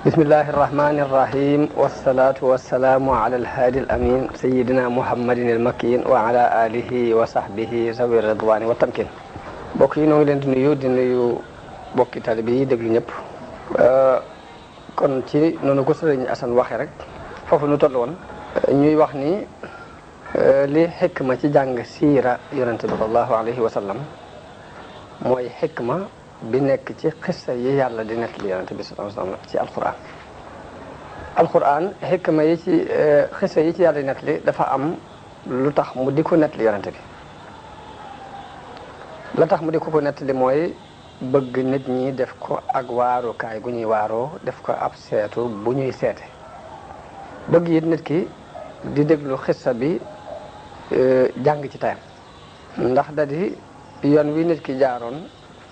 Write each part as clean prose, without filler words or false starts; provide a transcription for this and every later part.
بسم الله الرحمن الرحيم والصلاة والسلام على الهادي الأمين سيدنا محمد المكين وعلى آله وصحبه ذوي الرضوان والتمكين. bokk yi noo ngi leen di nuyu bokki taalibe yi déglu ñëpp. kon ci noonu ko sëriñ Assane waxee rek foofu nu toll woon ñuy wax ni li xikma ci jàng siira yonente bi sallallahu alayhi wa sallam mooy xikma bi nekk ci xissa yi yàlla di nettali yonente bi sallallahu alayhi wa sallam ci alquran xikma yi ci xissa yi ci yàlla di nettali dafa am lu tax mu di ko nettali yonente bi. la tax mu di ko nettali mooy bëgg nit ñi def ko ak waarukaay gu ñuy waaroo def ko ab seetu bu ñuy seete bëgg it nit ki di déglu xissa bi jàng ci tayam ndax da di yoon wi nit ki jaaroon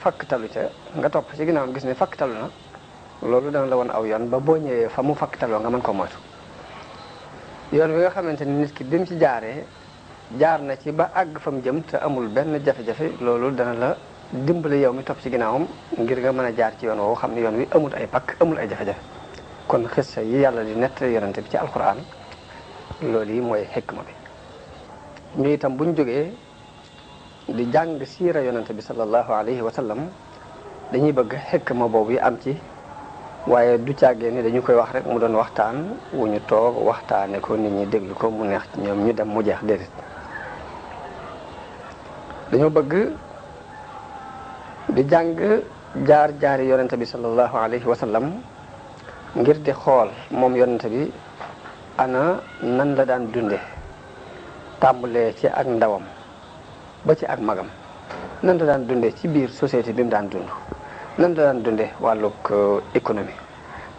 fakktalu ca nga topp ci ginnaawam gis ne fakktalu na loolu dana la woon aw yoon ba boo ñëwee fa mu fakktaloo nga mën ko moytu yoon wi nga xamante ni nit ki bi mu ci jaaree jaar na ci ba àgg fa mu jëm te amul benn jafe-jafe loolu dana la dimbali yow mi topp ci ginnaawam ngir nga mën a jaar ci yoon woowu xam ne yoon wi amul ay pakk amul ay jafe-jafe kon xissa yi yàlla di nettali yonente bi ci alquran loolu yi mooy xikma bi. ñu itam buñ jógee di jàng siira yonente bi sallallahu alayhi wa sallam dañuy bëgg xikma boobu yi am ci waaye du càggee ni dañu koy wax rek mu doon waxtaan wu ñu toog waxtaane ko nit ñi déglu ko mu neex ci ñoom ñu dem mu jeex déedéet dañoo bëgg di jàng jaar-jaari yonente bi sallallahu alayhi wa sallam ngir di xool moom yonente bi ana nan la daan dunde tàmbalee ci ak ndawam ba ci ak magam nan la daan dunde ci biir société bi mu daan dund nan la daan dunde wàllug économie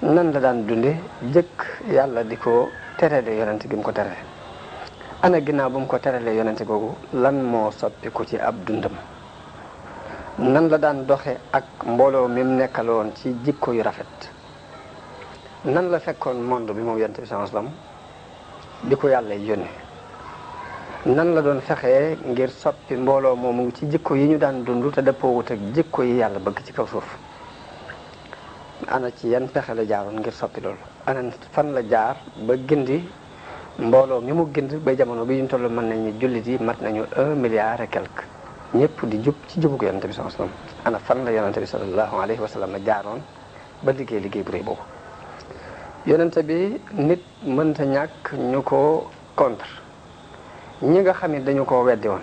nan la daan dunde jëkk yàlla di ko terale yonente gi mu ko terale ana ginnaaw ba mu ko terale yonente googu lan moo soppiku ci ab dundam nan la daan doxe ak mbooloo mi mu nekkaloon ci jikko yu rafet nan la fekkoon monde bi moom yonente bi sallallahu alayhi wasallam di ko yàlla yónni nan la doon fexee ngir soppi mbooloo moomu ci jikko yi ñu daan dund te dëppoowut ak jikko yi yàlla bëgg ci kaw suuf ana ci yan pexe la jaaroon ngir soppi loolu ana fan la jaar ba gindi mbooloo mi mu gind ba jamono bi ñu toll mën nañu jullit yi mat nañu 1 milliard et quelque ñëpp di jub ci jubug yonente bi sallallahu alayhi wasallam ana fan la yonente bi sallallahu alayhi wasallam jaaroon ba liggéey bu rëy boobu yonente bi nit mënta ñàkk ñu ko contre ñi nga xam ne dañu ko weddi woon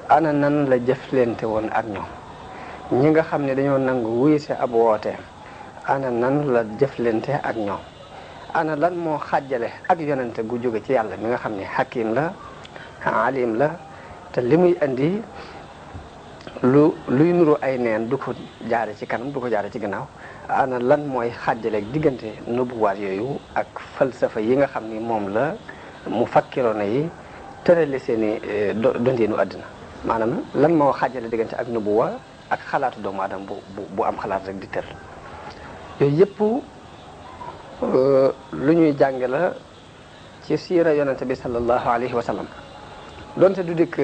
ana nan la jëflante woon ak ñoom ñi nga xam ne dañoo nangu wuyse ab wooteem ana nan la jëflante ak ñoom ana lan moo xàjjale ak yonente gu jóge ci yàlla mi nga xam ne hakim la alim la te li muy indi luy nuru ay neen du ko jaare ci kanam du ko jaare ci gannaaw ana lan mooy xàjjaleeg diggante nubuwaat yooyu ak falsafa yi nga xam ni moom la mu fakkiroona yi tërale seeni dondeenu àddina maanaam lan moo xàjjale diggante ak nubuwa ak xalaatu doomu aadama bu am xalaat rek di tër yooyu yëpp lu ñuy jànge la ci siira yonente bi sallallahu alayhi wa sallam donte du dikk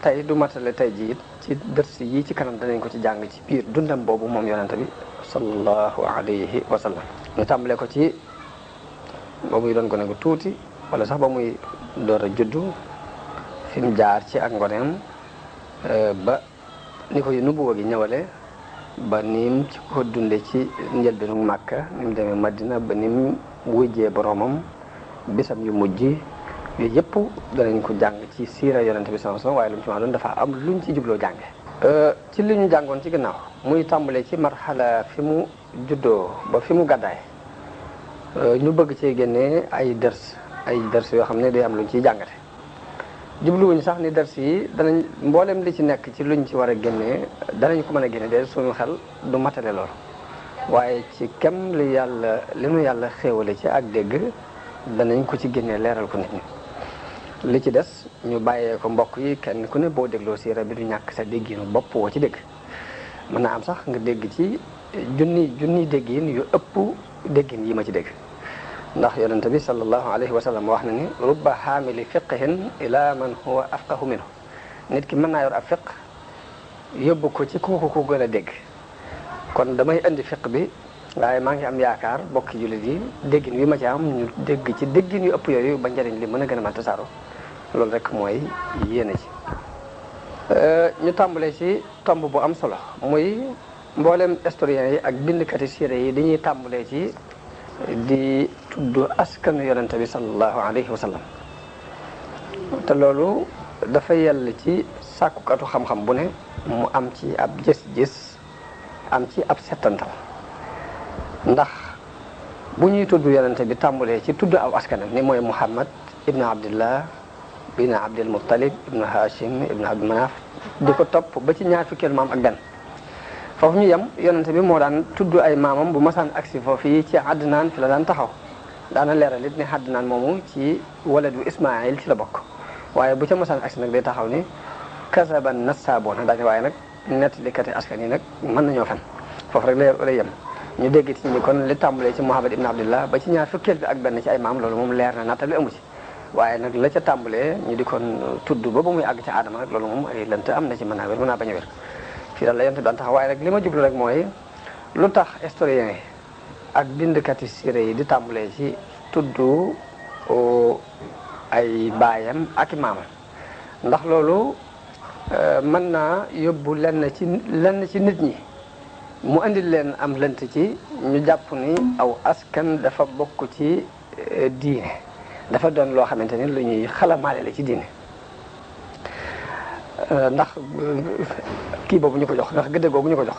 tey du matale tey ji it ci dërsi yi ci kanam danañ ko ci jàng ci biir dundam boobu moom yonente bi sallallahu alayhi wa sallam ñu tàmbale ko ci ba muy doon gone gu tuuti wala sax ba muy door a juddu fi mu jaar ci ak ngoneem ba ni ko nubuwa gi ñëwale ba nim ci ko dunde ci njëlbeenu Màkka ni mu demee Madina ba ni mu wujjee boromam bisam yu mujj yooyu yëpp danañ ko jàng ci siira yonente bi sallallahu alayhi wasallam waaye lu mu ci wax doon dafa am luñ ci jubloo jànge ci li ñu jàngoon ci gannaaw muy tàmbale ci marxala fi mu juddoo ba fi mu gàddaay ñu bëgg cee génnee ay dërs yoo xam ne day am luñ ciy jàngate jubluwuñ sax ni dërs yi danañ mboolem li ci nekk ci luñ ci war a génnee danañ ko mën a génne de suñu xel du matale lool waaye ci kem li nu yàlla xéewale ci ak dégg danañ ko ci génnee leeral ko nit ñi li ci des ñu bàyyee ko mbokk yi kenn ku ne boo dégloo siira bi du ñàkk sa dégginu bopp woo ci dégg mën na am sax nga dégg ci junni déggin yu ëpp déggin yi ma ci dégg ndax yonente bi sallallahu alayhi wa sallam wax na ni rubba xaamili fiqhin ila man huwa afqahu minhu nit ki mën naa yor ab fiq yóbbu ko ci kooku ko gën a dégg kon damay indi fiq bi waaye maa ngi am yaakaar bokki jullit yi déggin wi ma ci am ñu dégg ci déggin yu ëpp yooyu ba njëriñ li mën a gën a mën tasaaro loolu rek mooy yéene ci ñu tàmbalee ci tomb bu am solo muy mboolem historiens yi ak bindkati siire yi dañuy tàmbalee ci di tudd askanu yonente bi sallallahu alayhi wa sallam te loolu dafa yell ci sàkkukatu xam-xam bu ne mu am ci ab gis-gis am ci ab settantal ndax bu ñuy tudd yonente bi tàmbalee ci tudd aw askanam ni mooy Muhammad ibnu Abdillah ibnu Abdul Muttalib ibnu Hashim ibnu Abdul Manaf di ko topp ba ci ñaar fukkeelu maam ak benn foofu ñu yem yonente bi moo daan tudd ay maamam bu masaan agsi foofu yi ci Adnaan fi la daan taxaw daana leeral it ni Adnaan moomu ci waladu Ismaayil ci la bokk waaye bu ca masaan agsi nag day taxaw ni kasaban nassaaboona daane waaye nag nettalikati askan yi nag mën nañoo fen foofu rek lay yem ñu dégg ci ni kon li tàmbalee ci Muhammad ibn Abdillah ba ci ñaar fukkeel bi ak benn ci ay maam loolu moom leer na nattali amu ci waaye nag la ca tàmbalee ñu di kon tudd ba muy àgg ci aadama rek loolu moom ay lënt am na ci mën naa wér mën naa bañ a wér fii daal la yonent bi daan taxaw waaye nag li ma jublu rek mooy lu tax historiens yi ak bindkati siire yi di tàmbalee ci tudd ay baayam ak i maamam ndax loolu mën naa yóbbu lenn ci nit ñi mu andil leen am lënt ci ñu jàpp ni aw askan dafa bokk ci diine dafa doon loo xamante ni lu ñuy xalamaale la ci diine ndax kii boobu ñu ko jox ndax gëdd googu ñu ko jox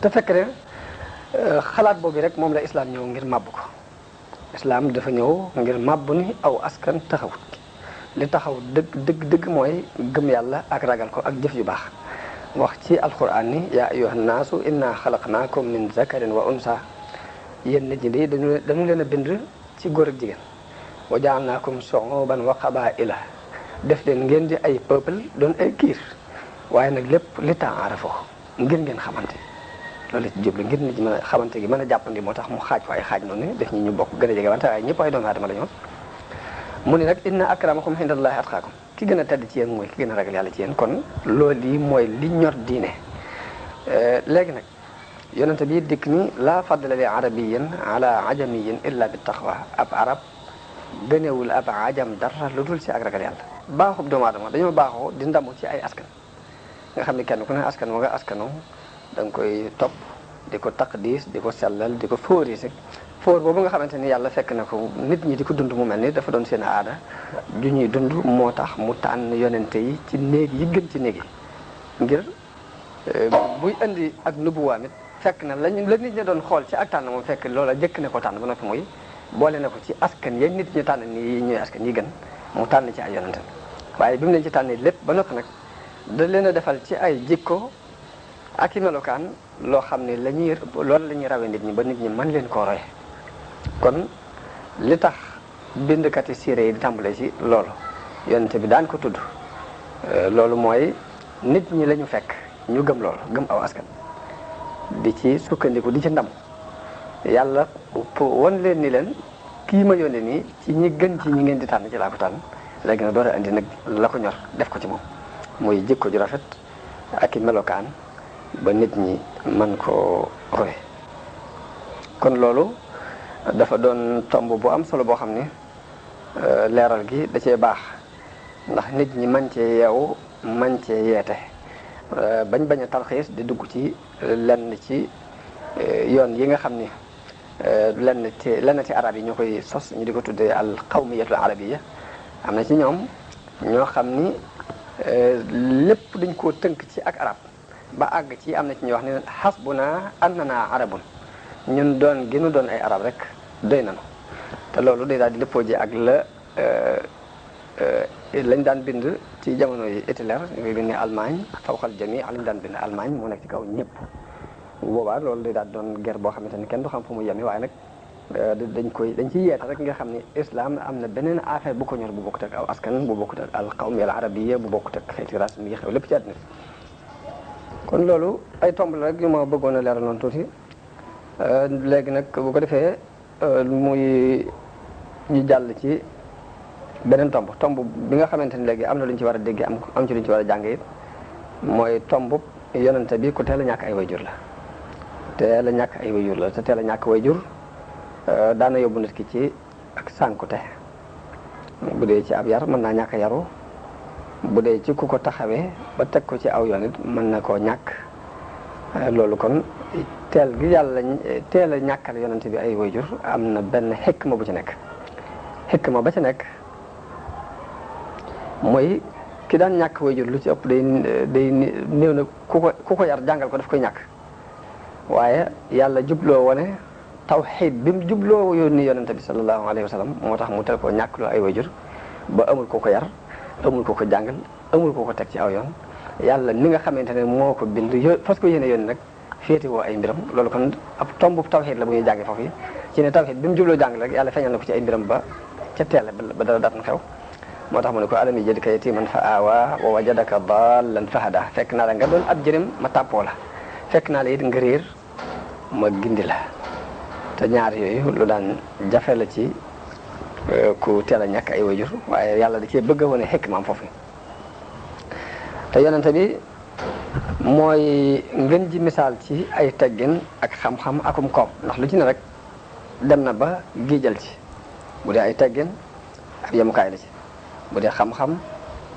te fekk ne xalaat boobu rek moom la islam ñëw ngir màbb ko islam dafa ñëw ngir màbb ni aw askan taxawut li taxaw dëgg mooy gëm yàlla ak ragal ko ak jëf yu baax wax ci alquran ni yaa ayyuhan naasu inna xalaqnaakum min zakarin wa unsa yéen nit ñi de dañu leen a bind ci góor ak jigéen wa jaalnaakum shuuban wa qabaa'ila def leen ngeen di ay peuple doon ay kiir waaye nag lépp li ta'aarafu ngir ngeen xamante loolu ci jublu ngir nit ñi mën a xamante gi mën a jàppandi moo tax mu xaaj ko ay xaaj noonu def ñu bokk gën a jege wante waaye ñëpp ay doomu aadama la ñoon mu ni nag inna akramakum indallahi atqaakum ki gën a tedd ci yéen mooy ki gën a ragal yàlla ci yéen kon loolu yi mooy li ñor diine léegi nag yonente bi dikk ni laa fadla li arabiyin ala ajamiyin illa bi taqwa ab arab gënewul ab ajam dara lu dul ci ak ragal yàlla baaxub doomu aadama dañoo baaxoo di ndamu ci ay askan nga xam ne kenn ku ne askan wa nga askano da nga koy topp di ko taqdis di ko sellal di ko fóorise fóor boobu nga xamante ni yàlla fekk na ko nit ñi di ko dund mu mel ni dafa doon seen aada ju ñuy dund moo tax mu tànn yonente yi ci néeg yi gën ci néeg yi ngir buy indi ak nubuwaam it fekk na la nit ñi doon xool ci ak tànn moom fekk loola jëkk ne ko tànn ba noppi muy boole na ko ci askan yéen nit ñi tànn ni ñooy askan yi gën mu tànn ci ay yonente waaye bi mu leen ci tànnee lépp ba noppi nag da leen a defal ci ay jikko ak i melokaan loo xam ne loolu la ñuy rawee nit ñi ba nit ñi mën leen koo roye kon li tax bindkati siire yi di tàmbalee ci loolu yonente bi daan ko tudd loolu mooy nit ñi la ñu fekk ñu gëm loolu gëm aw askan di ci sukkandiku di ci ndam yàlla won leen ni leen kii ma yónnee nii ci ñi gën ci ñi ngeen di tànn ci laa ko tànn léegi nag door a indi nag la ko ñor def ko ci moom muy jikko ju rafet ak i melokaan ba nit ñi mën koo roy kon loolu dafa doon tomb bu am solo boo xam ne leeral gi da cee baax ndax nit ñi man cee yeewu man cee yeete bañ a talxiis di dugg ci lenn ci yoon yi nga xam ni lenn ci arab yi ñoo koy sos ñu di ko tuddee al qawmiyatul arabiyya am na ci ñoom ñoo xam ni lépp dañ koo tënk ci ak arab ba àgg ci am na ci ñuy wax ne hasbuna annana arabun ñun doon gi nu doon ay arab rek doy nañu te loolu day daal di léppoo ji ak lañ daan bind ci jamono yi Hitler ñu bind ne Allemagne fawqal jami lañ daan bind Allemagne moo nekk ci kaw ñëpp bu boobaa loolu day daal doon guerre boo xamante ni kenn du xam fu mu yemi waaye nag dañ ciy yeeta rek nga xam ni islam am na beneen affaire bu ko ñor bu bokkut ak aw askan bu bokkut ak al qawmi al arabiyya bu bokkut ak xeeti ras mi xew lépp ci àddina kon loolu ay tomb la rek yu ma bëggoon a leeral noonu tuuti léegi nag bu ko defee muy ñu jàll ci beneen tomb bi nga xamante ni léegi am na lu ñu ci war a déggee am ci lu ñu ci war a jàng it mooy tomb yonente bi ku teel a ñàkk ay wayjur la teel a ñàkk ay wayjur la te teel a ñàkk wayjur daana yóbbu nit ki ci ak sànkute bu dee ci ab yar mën naa ñàkk yaru bu dee ci ku ko taxawee ba teg ko ci aw yoon it mën na koo ñàkk loolu kon teel gi yàlla teel a ñàkkal yonent bi ay wayjur am na benn xikma bu ci nekk xikma ba ci nekk mooy ki daan ñàkk wayjur lu ci ëpp day néew na ku ko yar jàngal ko daf koy ñàkk waaye yàlla jubloo wane tawxiid bi mu jubloo yónni yonente bi sallallahu alayhi wa sallam moo tax mu tel koo ñàkkloo ay wayjur ba amul ko yar amul ko jàngal amul ko teg ci aw yoon yàlla ni nga xamante ne moo ko bind fas ko yéene yónni nag féete woo ay mbiram loolu kon ab tombu tawxiid la bu ñuy jànge foofu yi ci ne tawxiid bi mu jubloo jàngal rek yàlla feeñal na ko ci ay mbiram ba ca teele ba dara daat na xew moo tax mu ne ko alam yajidka yatiiman fa aawaa wa wajadaka daallan fa hadaa fekk naa la nga doon ab jërëm ma tàppoo la fekk naa la it nga réer ma gindi la te ñaar yooyu lu daan jafe la ci ku teel a ñàkk ay wayjur waaye yàlla da cee bëgg a wane xikmaam foofu te yonente bi mooy ngeen ji misaal ci ay teggin ak xam-xam akum koom ndax lu ci ne rek dem na ba giijal ci bu dee ay teggin ab yemukaay la ci bu dee xam-xam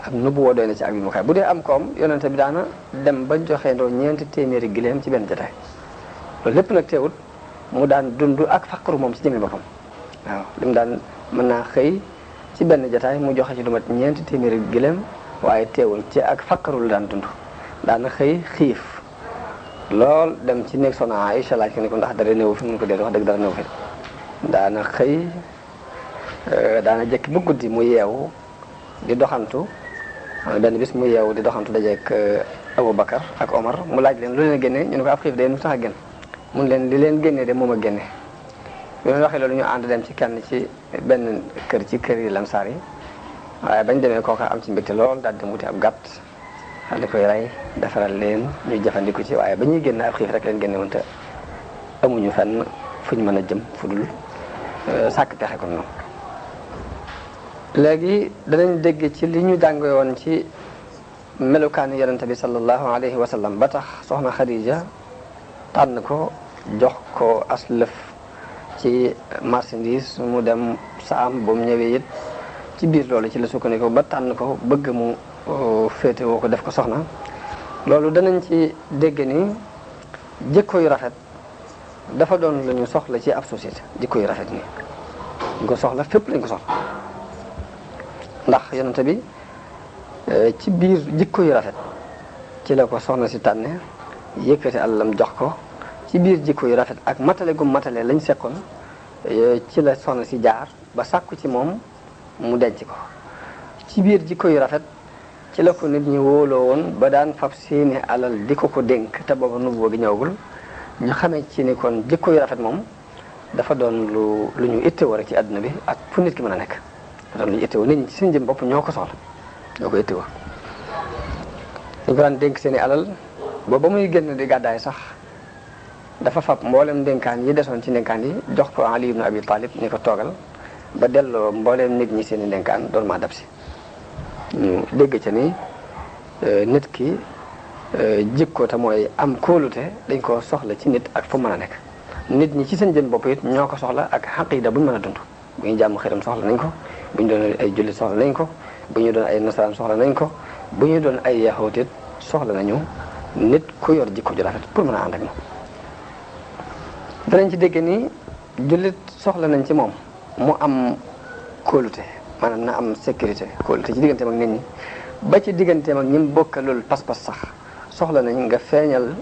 ak nubuwoo doy na ci ak yemukaay bu dee am koom yonente bi daana dem ba joxe ndoo 400 gileem ci benn jotaay loolu lépp nag teewut mu daan dund ak faqru moom ci jëmmi boppam waaw li mu daan mën naa xëy ci benn jotaay mu joxe ci lu mat 400 gileem waaye teewul ci ak faqru la daan dund daana xëy xiif lool dem ci néeg Soxna Aïcha laaj ko ne ko ndax dara néew fi mun ko dee wax dëgg dara néew fi daana xëy daana jekki bu guddi mu yeewu di doxantu benn bis mu yeewu di doxantu dajeek Aboubacar ak Omar mu laaj leen lu leen génne ñu ne ko ab xiif de nu tax a génn mun leen li leen génne de moom a génne bi ñu waxee loolu ñu ànd dem ci kenn ci benn kër ci kër yi Lamsaar yi waaye bañ demee kooka am ci mbégte lool daal di wuti ab gàtt daal di koy rey defaral leen ñuy jëfandiku ci waaye ba ñuy génn ab xiif rek leen génne woon te amuñu fenn fu ñu mën a jëm fu dul sàkk pexe kon noonu léegi danañ dégg ci li ñu jàng woon ci melukaani yonente bi sallallahu alayhi wa sallam ba tax soxna Khadija tànn ko jox ko aslëf ci marchandise mu dem saam ba mu ñëwee it ci biir loolu ci la sukkandiku ba tànn ko bëgg mu féete woo ko def ko soxna loolu danañ ci dégg ni jikko yu rafet dafa doon lu ñu soxla ci ab société jikko yu rafet nii ñu ko soxla fépp lañ ko soxla ndax yonente bi ci biir jikko yu rafet ci la ko soxna si tànne yëkkati àllam jox ko ci biir jikko yu rafet ak matale gu matale lañ sekkoon ci la soxna si jaar ba sàkku ci moom mu denc ko ci biir jikko yu rafet ci la ko nit ñi wóoloo woon ba daan fab seeni alal di ko dénk te booba nubuwa gi ñëwagul ñu xamee ci ni kon jikko yu rafet moom dafa doon lu ñu ittewoo rek ci àdduna bi ak fu nit ki mën a nekk dafa doon lu ñu ittewoo nit ñi ci seen jëm bopp ñoo ko soxla ñoo ko ittewoo ñu ko daan dénk seeni alal ba muy génn di gàddaay sax dafa fab mboolem ndénkaan yi desoon ci ndénkaan yi jox ko Ali ibn Abi Talib ni ko toogal ba delloo mbooleem nit ñi seeni ndénkaan doon maa dab si ñu dégg ca ni nit ki jikko te mooy am kóolute dañ ko soxla ci nit ak fu mën a nekk nit ñi ci seen jëm bopp it ñoo ko soxla ak xaqiida bu ñu mën a dund bu ñu jàmm xiram soxla nañ ko bu ñu doon ay jullit soxla nañ ko bu ñu doon ay nasaraan soxla nañ ko bu ñu doon ay yaxoot it soxla nañu nit ku yor jikko ju rafet pour mën a ànd ak moom danañ ci dégg ni jullit soxla nañ ci moom mu am kóolute maanaam na am sécurité kóolute ci digganteem ak nit ñi ba ci digganteem ak ñi mu bokkalul pas-pas sax soxla nañ nga feeñal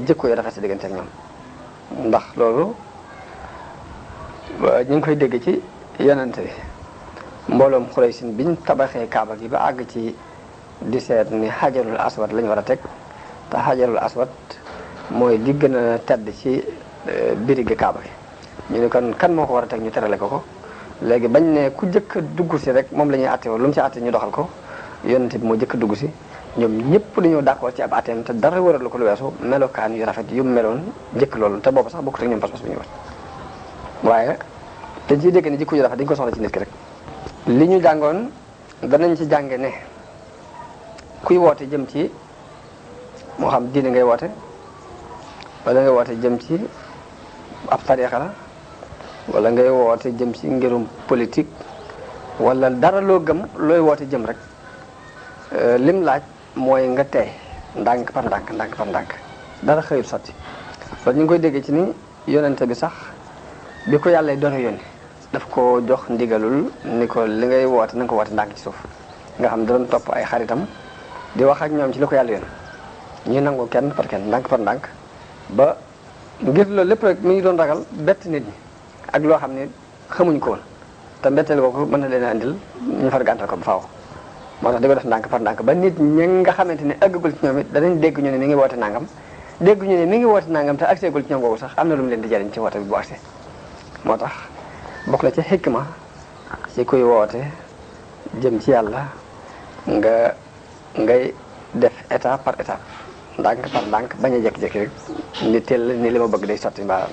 jikko yu rafet ci diggante ak ñoom ndax loolu ñu ngi koy dégg ci yonente bi mbooloom Xuraysin biñ tabaxee kaaba gi ba àgg ci di seet ni xajarul aswad lañ war a teg te xajarul aswad mooy li gën a tedd ci birigi kaaba gi ñu ne kon kan moo ko war a teg ñu terale ko léegi bañ ne ku jëkk a dugg si rek moom la ñuy àtte woon lu mu ci àtte ñu doxal ko yonente bi moo jëkk a dugg si ñoom ñëpp dañoo d'accord ci ab àtteem te dara wëral ko lu weesu melokaan yu rafet yu meloon njëkk loolu te boobu sax bokkut ak ñoom pas-pas bu ñu war waaye dañ ciy dégg ne jikko yu rafet dañ ko soxla ci nit ki rek li ñu jàngoon danañ ci jànge ne kuy woote jëm ci moo xam diine ngay woote wala ngay woote jëm ci ab tariixa la wala ngay woote jëm ci ngirum politique wala dara loo gëm looy woote jëm rek lim laaj mooy nga tey ndànk par ndànk dara xëyul sotti loolu ñu ngi koy déggee ci ni yonente bi sax bi ko yàlla doon yónni daf ko jox ndigalul ni ko li ngay woote na nga ko woote ndànk ci suuf nga xam da doon topp ay xaritam di wax ak ñoom ci li ko yàlla yónni ñuy nangu kenn par kenn ndànk par ndànk ba ngir loolu lépp rek mi ngi doon ragal bett nit ñi ak loo xam ne xamuñ ko woon te mbetteel kooku mën na leen a andil ñu far gàntal ko ba faaw moo tax di ko def ndànk par ndànk ba nit ñi nga xamante ne àggagul ci ñoom it danañ dégg ñu ne mi ngi woote nangam dégg ñu ne mi ngi woote nangam te agseegul ci ñoom boobu sax am na lu mu leen di jariñ ci woote bi bu agsee moo tax bokk na ci xikma ci kuy woote jëm ci yàlla ngay def étape par étape ndànk par ndànk bañ a jékki-jékki rek ni teel ni li ma bëgg day sotti mbaa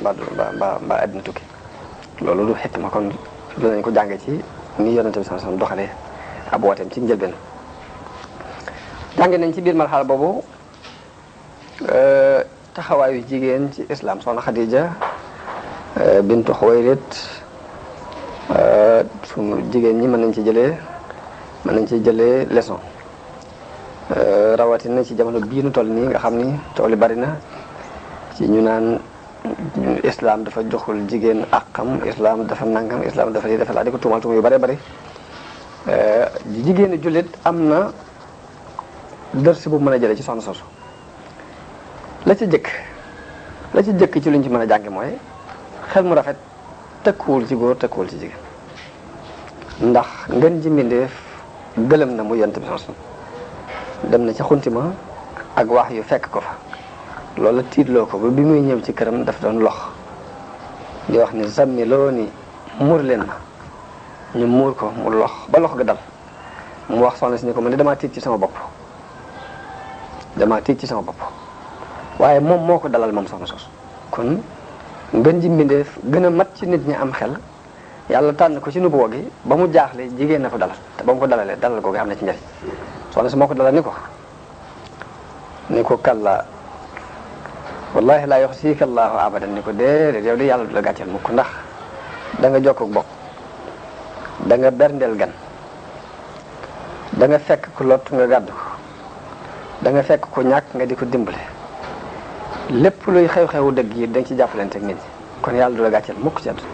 àddina tukki loolu du xikma kon dinañ ko jànge ci ni yonente bi sallallahu alayhi wasallam doxalee ab wooteem ci njëlbeen jànge nañ ci biir marxala boobu taxawaayu jigéen ci islam soxna Xadija bintu Xuwaylid sunu jigéen ñi mën nañ ci jëlee leçon rawatina ci jamono bii nu toll nii nga xam ni tool yi bari na ci ñu naan islam dafa joxul jigéen àqam islam dafa nangam islam dafa lii dafa laa di ko tuumal yu bari bari jigéenu jullit am na dërsi bu mën a jëlee ci soxna soosu la ci jëkk ci luñ ci mën a jànge mooy xel mu rafet tëkkuwul ci góor tëkkuwul ci jigéen ndax ngeen ji mbindeef gëlëm na mu yonent bi sallallahu alayhi wasallam dem na ci xuntima ak wax yu fekk ko fa loolu tiitloo ko ba bi muy ñëw ci këram daf doon lox di wax ni zammi loo ni muur leen ma ñu muur ko mu lox ba lox ga dal mu wax soxna si ni ko man damaa tiit ci sama bopp waaye moom moo ko dalal moom soxna sos kon ngën ji mbindeef gën a mat ci nit ñi am xel yàlla tànn ko ci nubuwa gi ba mu jaaxle jigéen na ko dalal te ba mu ko dalalee dalal googu am na ci njëriñ soxna si moo ko dalal ni ko kalla wallahi laa yuxzika Allahu abadan ni ko déedéet yow de yàlla du la gàcceel mukk ndax da nga jokk bokk da nga berndeel gan da nga fekk ku lot nga gàddu ko da nga fekk ku ñàkk nga di ko dimbale lépp luy xew-xewu dëgg yi da nga ci jàppalante ak nit ñi kon yàlla du la gàcceel mukk ci àdduna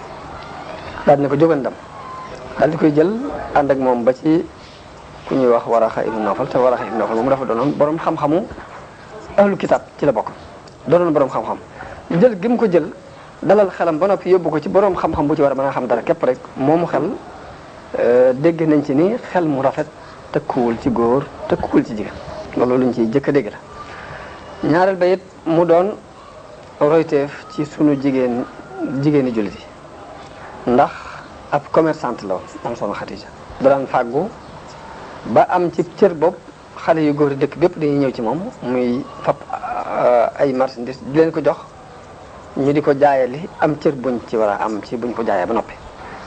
daal ni ko jógan dem daal di koy jël ànd ak moom ba ci ku ñuy wax Waraxa ibn Nawfal te Waraxa ibn Nawfal moom dafa doonoon borom xam-xamu ahlu kitaab ci la bokk doonoon borom xam-xam jël gi mu ko jël dalal xelam ba noppi yóbbu ko ci borom xam-xam bu ci war a mën a xam dara képp rek moomu xel dégg nañ ci ni xel mu rafet tëkkuwul ci góor tëkkuwul ci jigéen loolu luñ ciy jëkk a dégg la ñaareel ba it mu doon royteef ci sunu jigéeni jullit yi ndax ab commerçante la woon moom soxna Xadija da daan fàggu ba am ci cër bopp xale yu góor yi dëkk bépp dañuy ñëw ci moom muy fab ay marchandises di leen ko jox ñu di ko jaayali am cër buñ ci war a am ci buñ ko jaayee ba noppi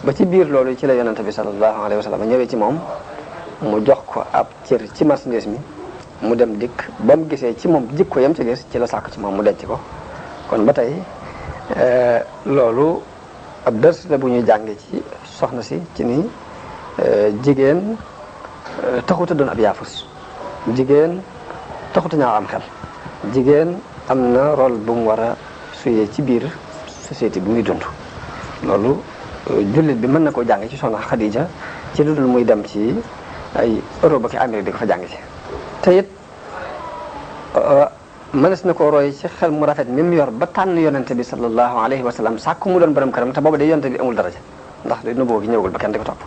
ba ci biir loolu ci la yonente bi sallallahu alayhi wa sallam ñëwee ci moom mu jox ko ab cër ci marchandise mi mu dem dikk ba mu gisee ci moom jikko yam ci gis ci la sàkk ci moom mu denc ko kon ba tey loolu ab dërs la bu ñuy jànge ci soxna si ci ni jigéen taxuta doon ab yaafus jigéen taxuta ñaaw am xel jigéen am na rôle bu mu war a suyee ci biir société bi muy dund loolu jullit bi mën na koo jànge ci soxna Xadija ci lu dul muy dem ci ay Europe ak Amérique di ko fa jànge ci te it mënees na koo roy ci xel mu rafet mi mu yor ba tànn yonente bi sallallahu alayhi wa sallam sàkku mu doon borom këram te booba de yonente bi amul daraja ndax nubuwwa gi ñëwagul ba kenn di ko topp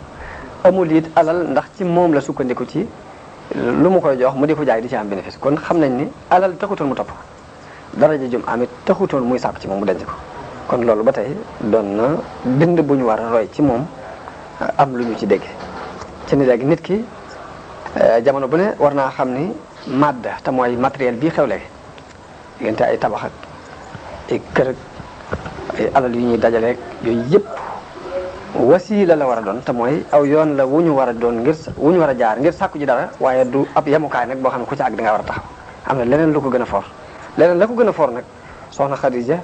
amul it alal ndax ci moom la sukkandiku ci lu mu koy jox mu di ko jaay di ci am bénéfice kon xam nañ ni alal taxutoon mu topp daraja jum amit taxutoon muy sàkku ci moom mu denc ko kon loolu ba tey doon na bind bu ñu war a roy ci moom am lu ñu ci dégg ci ni léegi nit ki jamono bu ne war naa xam ni madda te mooy matériel bii xew léegi diggante ay tabax ak ay kër ak ay alal yu ñuy dajaleeg yooyu yëpp wasiila la war a doon te mooy aw yoon la wu ñu war a doon wu ñu war a jaar ngir sàkku ji dara waaye du ab yemukaay nag boo xam ne ku ci àgg da ngaa war a taxaw am na leneen lu ko gën a for leneen la ko gën a for nag soxna Xadija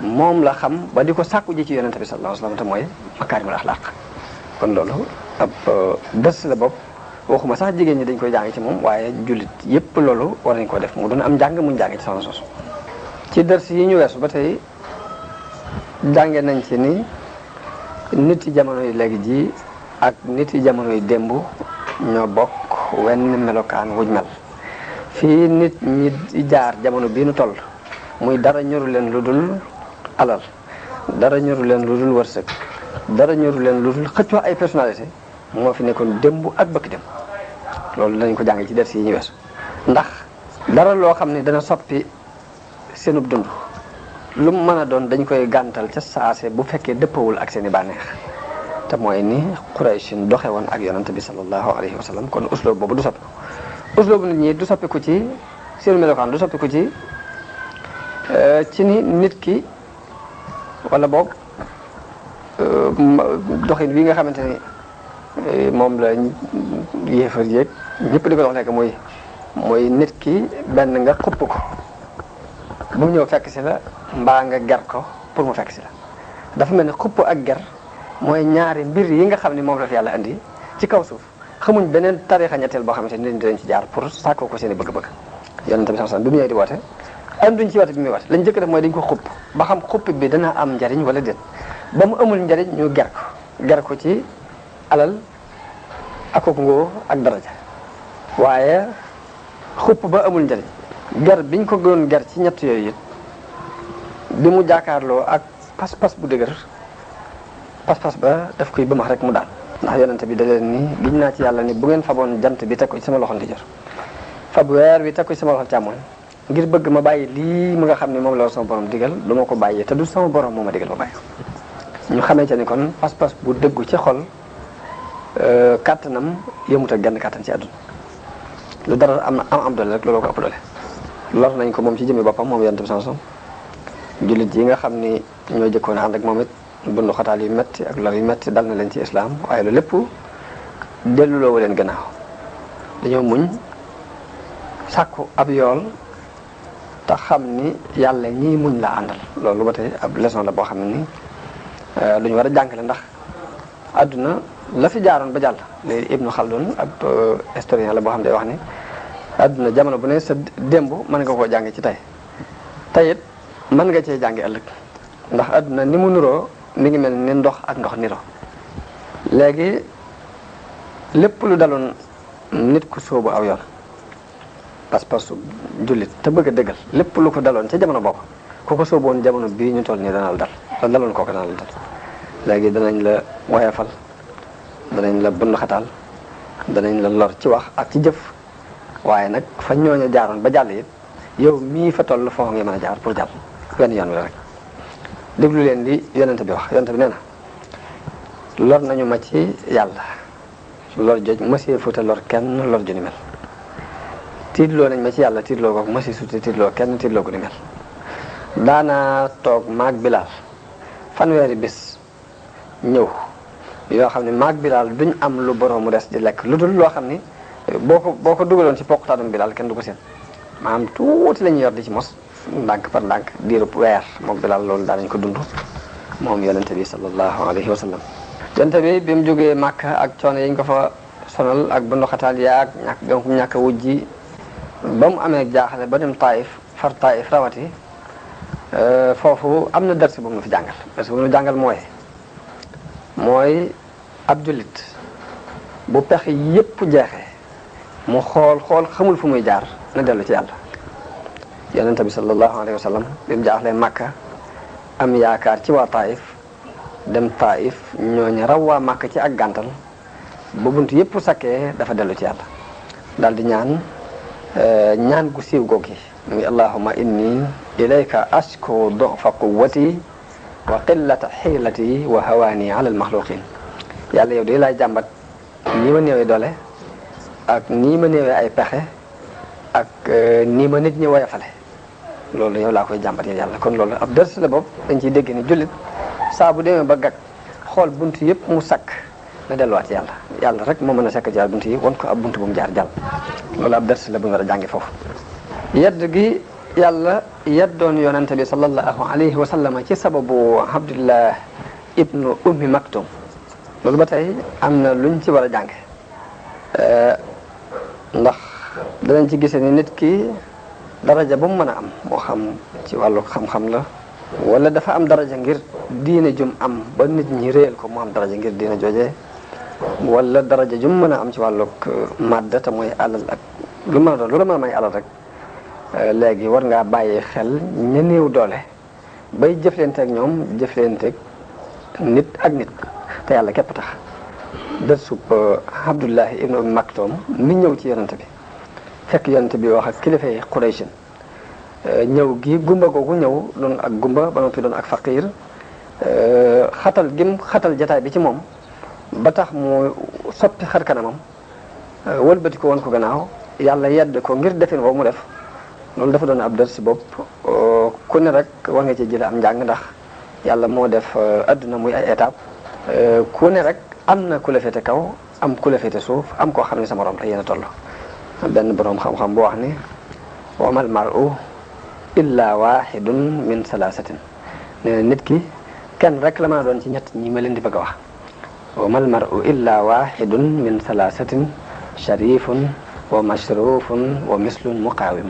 moom la xam ba di ko sàkku ji ci yonente bi sallallahu alayhi wasallam te mooy makaarimul axlaaq kon loolu ab dës la bopp waxuma sax jigéen ñi dañ koy jàng ci moom waaye jullit yépp loolu war nañ ko def mu doon am njàng muñ jàng ci soxna soosu ci dërs yi ñu weesu ba tey jànge nañ ci ni nit yi jamono yi léegi ji ak nit yi jamono yi démb ñoo bokk wenn melokaan wuñ mel fii nit ñi jaar jamono bii nu toll muy dara ñoru leen lu dul alal dara ñoru leen lu dul wërsëg dara ñoru leen lu dul xëccoo ay personnalité moo fi nekkoon démb ak bëkk dem loolu dañ ko jànge ci ders yi ñu weesu ndax dara loo xam ne dana soppi seenub dund lu mu mën a doon dañ koy gàntal ca saase bu fekkee dëppawul ak seen i bànneex te mooy ni Qurayshin doxe woon ak yonante bi sallallahu alayhi wa sallam kon usloob boobu du soppi usloobu nit ñi du soppiku ci seen melokaan du soppiku ci ni nit ki wala boog doxin wi nga xamante ni moom la yéefar yéeg ñëpp di ko dox nekk mooy nit ki benn nga xupp ko bu mu ñëw fekk si la mbaa nga ger ko pour mu fekk si la dafa mel ni xupp ak ger mooy ñaari mbir yi nga xam ne moom la fi yàlla andi ci kaw suuf xamuñ beneen tarixa ñetteel boo xamante ni dinañ ci jaar pour sàkkoo ko seen i bëgg-bëgg yonent bi sallallahu alayhi wasallam bi mu ñëwee di woote anduñ ci woote bi muy woote lañ jëkk def mooy dañ ko xupp ba xam xupp bi dana am njariñ wala déet ba mu amul njariñ ñu ger ko ci alal ak ngóor ak daraja waaye xupp ba amul njariñ ger biñ ko doon ger ci ñett yooyu it bi mu jaakaarloo ak pas-pas bu dëgër pas-pas ba daf koy bëmax rek mu daal ndax yonente bi da leen ni giñ naa ci yàlla ni bu ngeen faboon jant bi teg ko ci sama loxo ndijoor fab weer bi teg ko ci sama loxo càmmoñ ngir bëgg ma bàyyi lii mu nga xam ne moom la sama borom digal du ma ko bàyyee te du sama borom moo ma digal ma bàyyi ñu xamee ca ni kon pas-pas bu dëggu ci xol kàttanam yëmut ak genn kàttan ci àdduna lu dara am doole rek looloo ko ëpp doole lor nañ ko moom ci jëmmi boppam moom yonente bi sallallahu alayhi wasallam jullit yi nga xam ni ñoo jëkkoon ànd ak moom it bundu xataal yu metti ak lor yu metti dal na leen ci islam waaye loolu lépp delluloo leen gannaaw dañoo muñ sàkku ab yool te xam ni yàlla ñii muñ la àndal loolu ba tey ab leçon la boo xam ne ni lu ñu war a jàngale ndax àdduna la fi jaaroon ba jàll léegi Ibnu Khaldun ab historien la boo xam ne day wax ni àdduna jamono bu ne sa démb mën nga koo jàng ci tey it mën nga cee jàngi ëllëg ndax àdduna ni mu nuroo mi ngi mel ni ndox ak ndox niro léegi lépp lu daloon nit ku sóobu aw yoon pas-pasu jullit te bëgg a dëggal lépp lu ko daloon ca jamono boobu ku ko sóoboon jamono bii ñu toll nii dana la dal la daloon kooku dana la dal léegi danañ la woyafal danañ la bund xataal danañ la lor ci wax ak ci jëf waaye nag fa ñooñu jaaroon ba jàll it yow mii fa toll foo nga mën a jaar pour jàll wenn yoon wi rek déglu leen li yonente bi wax yonente bi nee na lor nañu ma ci yàlla lor joj mësee futa lor kenn lor ju ni mel tiitloo nañ ma ci yàlla tiitloo ko mësee suti tiitloo kenn tiitloo ko ni mel daana toog maag Bilaal fanweeri bis ñëw yoo xam ne maag Bilaal duñ am lu borom mu des di lekk lu dul loo xam ni boo ko dugaloon ci poqutaanum Bilaal kenn du ko seen maanaam tuuti la ñuy yor di ci mos ndànk par ndànk diirub weer moom Bilaal loolu daanañ ko dund moom yonente bi sallallahu alayhi wa sallam yonente bi bi mu jógee Màkka ak coono yi ñu ko fa sonal ak bunduxataal yaag ñàkk a wujji ba mu amee jaaxle ba dem Taïf far Taïf rawati foofu am na dars bu mu fi jàngal dars bu mu jàngal mooy ab jullit bu pexe yépp jeexee mu xool xamul fu muy jaar na dellu ci yàlla yonente bi sallallahu alayhi wa sallam bi mu jaaxlee Màkka am yaakaar ci waa Taïf dem Taïf ñooñu raw waa Màkka ci ak gàntal ba bunt yépp sakkee dafa dellu ci yàlla daal di ñaan gu siiw googi muy allahumma inni ilayka ashku du'fa quwwati wa qillata xiilati wa hawaani ala almaxluqin yàlla yow de laay jàmbat nii ma néewee doole ak nii ma néewee ay pexe ak nii ma nit ñi woyafale loolu yow laa koy jàmbat yow yàlla kon loolu ab dërs la bopp dañ ciy dégg ni jullit saa bu demee ba gag xool bunt yëpp mu sakk na delluwaat ci yàlla rek moo mën a sakk jaar bunt yi won ko ab bunt bu mu jaar jàll loolu ab dërs la bu ñu war a jàngi foofu yedd gi yàlla yeddoon yonente bi sallallahu alayhi wa sallam ci sababu Abdullah ibnu ummi maktum loolu ba tey am na luñ ci war a jàng ndax danañ ci gisee ni nit ki daraja ba mu mën a am moo xam ci wàllu xam-xam la wala dafa am daraja ngir diine jum am ba nit ñi réel ko mu am daraja ngir diine jooje wala daraja jum mën a am ci wàllug màdda te mooy alal ak lu mën a doon lu la mën a may alal rek léegi war ngaa bàyyi xel ña néew doole bay jëflante ak ñoom jëflante nit ak nit te yàlla képp tax dërsub Abdullahi ibnu Ummi Maktum mi ñëw ci yonent bi fekk yonent bi wax ak kilifa yi Quraysh ñëw gi gumba googu ñëw doon ak gumba ba noppi doon ak faqiir xatal gim xatal jataay bi ci moom ba tax mu soppi xar kanamam wëlbati ko woon ko gannaaw yàlla yedd ko ngir defin boobu mu def loolu dafa doon ab dër si bopp ku ne rek war nga ci jële am njàng ndax yàlla moo def adduna muy ay étape ku ne rek am na ku la féete kaw am ku la féete suuf am koo xam ne sa morom la yéen a toll benn boroom xam-xam bu wax ni wamal mar'u illa wahidun min salaasatin nee na nit ki kenn rek la mën a doon ci ñett ñi ma leen di bëgg a wax wamal mar'u illa wahidun min salaasatin sharifun wa mashrufun wa mislun muqaawim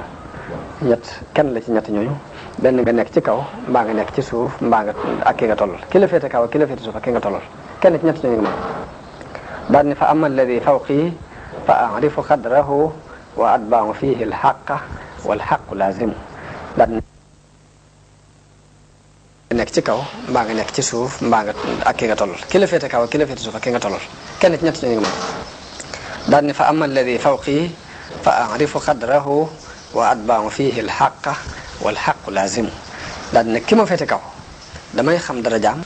ñett kenn la ci ñett ñooñu benn nga nekk ci kaw mbaa nga nekk ci suuf mbaa nga ak ki nga tollal ki la féete kaw ak ki la féete suuf ak ki nga tollal kenn ci ñett ñooñu nga mën daal ni fa amma alladi fawqi fa arifu qadrahu wa atba'u fihi alxaqa walxaqu laazimu daal ni nekk ci kaw mbaa nga nekk ci suuf mbaa nga ak ki nga tollal ki la féete kaw ak ki la féete suuf ak ki nga tollal kenn ci ñett ñooñu nga mën daal ni fa amma alladi fawqi fa arifu qadrahu wa atba'u fihi alxaqa walxaqu laazimu daal ne ki ma féete kaw damay xam darajaam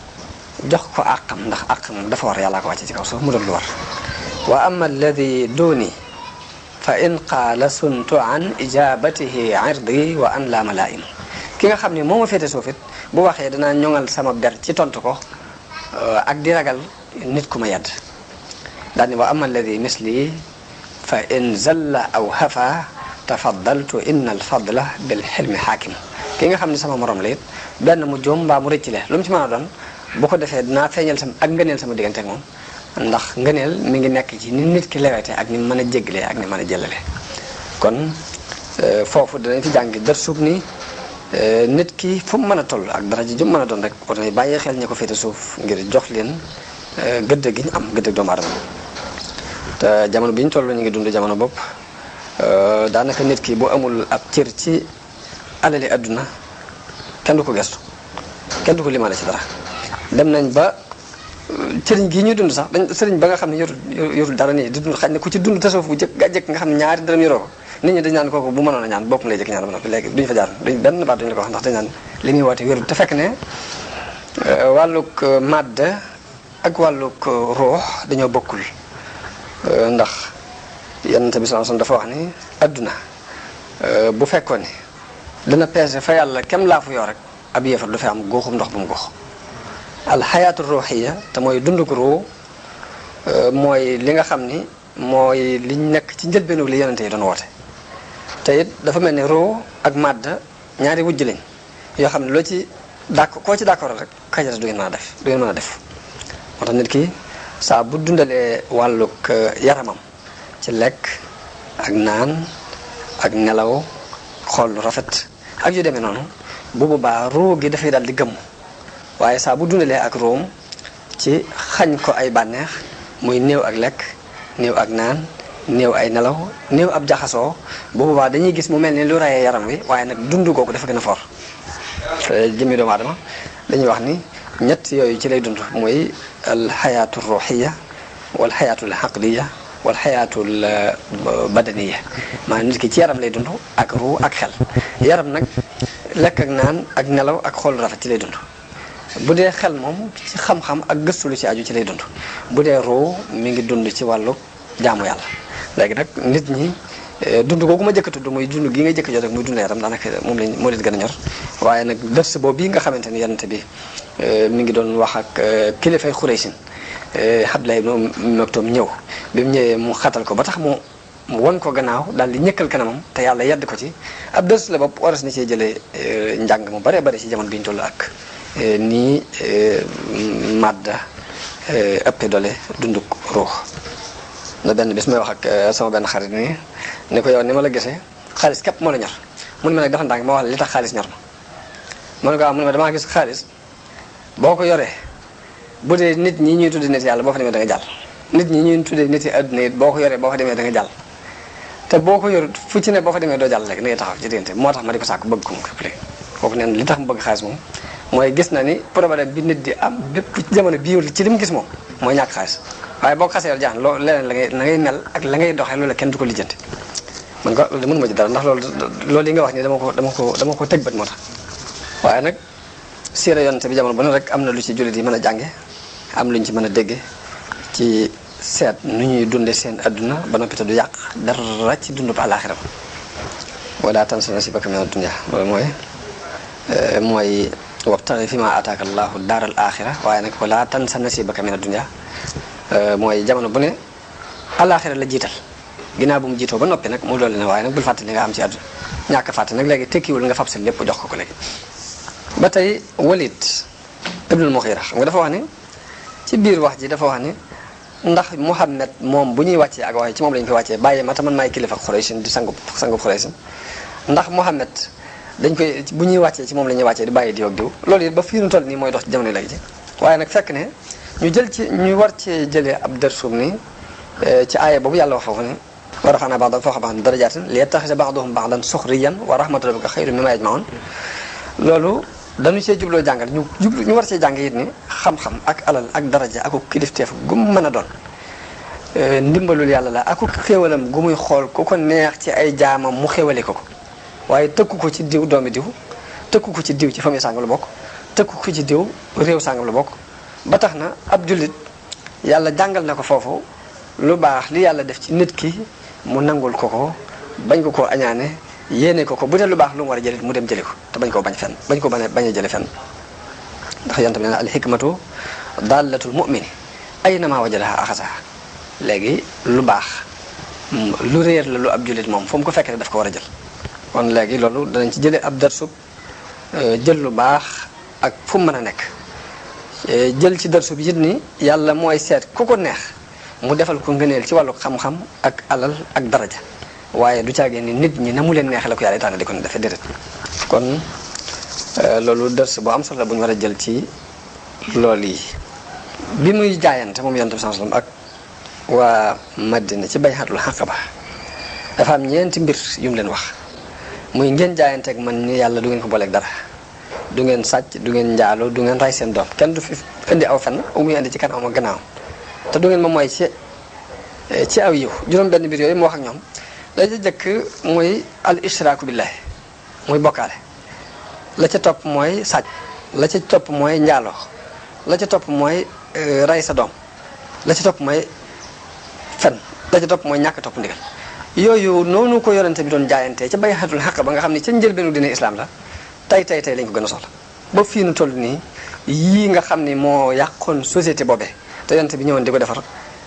jox ko àqam ndax àqam dafa war yàllaa ko wàcce ci kaw suuf mu doon lu war wa amma alladi duni fa in qaala suntu an ijabatihi irdi wa an la malaim ki nga xam ne moo ma féete suuf it bu waxee danaa ñoŋal sama ber ci tontu ko ak di ragal nit ku ma yedd daal ni wa amma alladi misli fa in zalla aw hafa tafaddaltu inna alfadla bil xilmi xaakim ki nga xam ne sama morom la it benn mu jóom mbaa mu rëcc le lu mu ci mën a doon bu ko defee dinaa feeñal sama ak ngëneel sama diggante ak moom ndax ngëneel mi ngi nekk ci ni nit ki lewete ak ni mën a jéggalee ak ni mën a jëlale kon foofu danañ fi jàngi dër suub ni nit ki fu mu mën a toll ak dara ji jum mën a doon rek war nañ bàyyee xel ñi ko féete suuf ngir jox leen gëdd gi ñu am gëdd doomu aadama te jamono bi ñu toll ñu ngi dund jamono bopp daanaka nit ki bu amul ab cër ci alali adduna kenn du ko gestu kenn du ko limaale ci dara dem nañ ba sëriñ gii ñuy dund sax dañ sëriñ ba nga xam ne yorul dara nii di dund xañ ne ku ci dund tasawuf bu jëkk jëkk nga xam ne ñaari dërëm yoroo ko nit ñi dañ naan kooku bu mënoon a ñaan boppam lay jëkk ñaan ba noppi léegi duñ fa jaar duñ benn baat duñ la ko wax ndax dañ naan li muy woote wérul te fekk ne wàllug màdd ak wàllug ruux dañoo bokkul ndax Yonent bi sallallahu alayhi wasallam dafa wax ni adduna bu fekkoon ni dana peese fa yàlla kem laa fu yoo rek ab yéefar du fi am góoxum ndox bu mu góox alxayaatu ruuxiya te mooy dundug ruu mooy li nga xam ni mooy liñ nekk ci njëlbeenu li yonente yi doon woote te it dafa mel ni ruu ak màdd ñaari wujj lañ yoo xam ne loo ci d'accord koo ci d'accord rek kajara du ngeen mën a def du ngeen mën a def moo tax nit ki saa bu dundalee wàllug yaramam ci lekk ak naan ak nelaw xool lu rafet ak yu demee noonu bu boobaa ruu gi dafay daal di gëmm waaye saa bu dundalee ak ruum ci xañ ko ay bànneex muy néew ak lekk néew ak naan néew ay nelaw néew ab jaxasoo bu boobaa dañuy gis mu mel ni lu rayee yaram wi waaye nag dund googu dafa gën a for jëmmi doomu aadama dañuy wax ni ñett yooyu ci lay dund muy al xayaatu ruuxiya wal xayaatul aqliya wal xayaatul badaniya maanaam nit ki ci yaram lay dund ak ruu ak xel yaram nag lekk ak naan ak nelaw ak xool rafet ci lay dund bu dee xel moom ci xam-xam ak gëstu lu ci aju ci lay dund bu dee ruu mi ngi dund ci wàllu jaamu yàlla léegi nag nit ñi dund googu ma jëkk a tudd muy dund gi nga jëkk a jot rek muy dund yaram daanaka moom lañ moo leen gën a ñor waaye nag dërs boobu bii nga xamante ni yonent bi mi ngi doon wax ak kilifay Xuraysin Abdullah ibn Maktum ñëw bi mu ñëwee mu xatal ko ba tax mu mu won ko gannaaw daal di ñëkkal kanamam te yàlla yedd ko ci ab dërs la bopp waras na cee jëlee njàng mu bare bare ci jamono bi ñu toll ak nii madda ëppe doole dunduk ruux. na benn bis may wax ak sama benn xarit nii ni ko yow ni ma la gisee xaalis képp moo la ñor mun ma nag dafa ndànk ma wax la li tax xaalis ñor ma ne ko waaw mun ma damaa gis xaalis boo ko yoree bu dee nit ñi ñuy tuddee nit yàlla boo fa demee da nga jàll nit ñi ñuy tuddee nit yi adduna it boo ko yoree boo fa demee da nga jàll te boo ko yor fu ci ne boo fa demee doo jàll léegi da ngay taxaw ci diggante moo tax ma di ko sàkk bëgg ko mu léegi kooku neen li tax mu bëgg xaalis moom mooy gis na ni problème bi nit di am bépp ci jamono bii ci li mu gis moom mooy ñàkk xaalis waaye boo ko xasee yor jaax loo leneen la ngay mel ak la ngay doxee loolu kenn du ko lijjanti man ko loolu mënuma ci dara ndax loolu yi nga wax ni dama ko tëg bët moo tax waaye nag siira yonent bi jamono bu ne rek am na lu ci jullit yi mën a jànge am luñ ci mën a dégge ci seet nu ñuy dunde seen adduna ba noppi te du yàq dara ci dundub àllaaxira wala tansa nasiibaka mina dunya loolu mooy wabtaxi fi ma ataaka allahu daaral axira waaye nag wala tansa nasiibaka mina dunya mooy jamono bu ne àllaaxira la jiital ginnaaw bu mu jiitoo ba noppi nag mu loolu ne waaye nag bul fàtte li nga am ci àdduna ñàkk fàtte nag léegi tekkiwul nga fab sa lépp jox ko léegi ba tey Walid ibnul Mughira xam nga dafa wax ni ci biir wax ji dafa wax ni ndax Muhammad moom bu ñuy wàccee ak waaye ci moom lañu koy wàccee bàyyi ma te man maay kilifa Xuraysin di sangu Xuraysin ndax Muhammad dañ koy bu ñuy wàccee ci moom la ñuy wàccee di bàyyi diw ak diw loolu it ba fii nu toll nii mooy dox ci jamono léegi ji waaye nag fekk ne ñu war cee jëlee ab dërsum ni ci aaya boobu yàlla wax foofu ni wa rafa'naa ba'dahum fawqa ba'din darajaatin liyattakhidha ba'duhum ba'dan sukhriyan wa rahmatu rabbika khayrun mimmaa yajma'uun loolu dañu see jubloo jàngal ñu war cee jàng it ni xam-xam ak alal ak daraja ak kilifteef gu mu mën a doon ndimbalul yàlla la ak xéewalam gu muy xool ku ko neex ci ay jaamam mu xéewale ko waaye tëkku ko ci diw doomi diw tëkku ko ci diw ci famille sàngam la bokk tëkku ko ci diw réew sàngam la bokk ba tax na ab jullit yàlla jàngal na ko foofu lu baax li yàlla def ci nit ki mu nangul ko bañ ko añaane yéene ko bu dee lu baax lu mu war a jëlit mu dem jëli ko te bañ koo bañ fenn bañ ko bañ a jële fenn ndax yonent bi nee na al hikmatu dallatul mu'mini aynama wajadaha axasaha léegi lu baax lu réer la lu ab jullit moom fu mu ko fekkee daf ko war a jël kon léegi loolu danañ ci jëlee ab darsub jël lu baax ak fu mu mën a nekk jël ci darsub yit ni yàlla mooy seet ku ko neex mu defal ko ngëneel ci wàllu xam-xam ak alal ak daraja waaye du caagee ni nit ñi na mu leen neexee la ko yàlla tànn di ko defee déedéet kon loolu dërs bu am solo la bu ñu war a jël ci loolu yi bi muy jaayante moom yonent bi sallallahu alayhi wasallam ak waa Madina ci bay'atul Aqaba dafa am ñeenti mbir yu mu leen wax muy ngeen jaayanteeg man ni yàlla du ngeen ko booleeg dara du ngeen sàcc du ngeen njaaloo du ngeen ray seen doom kenn du fi indi aw fenn u muy indi ci kanam ak gannaaw te du ngeen ma mooy ci aw yiw juróom benn mbir yooyu mu wax ak ñoom la ca jëkk mooy al ishraaku billahi muy bokkaale la ca topp mooy sàcc la ca topp mooy njaaloo la ca topp mooy rey sa doom la ca topp mooy fen la ca topp mooy ñàkk topp ndigal yooyu noonu ko yonente bi doon jaayantee ca bay'atul Aqaba ba nga xam ne ca njëlbeenu dina islam la tey lañ ko gën a soxla ba fii nu toll nii yii nga xam ni moo yàqoon société boobee te yonente bi ñëwoon di ko defar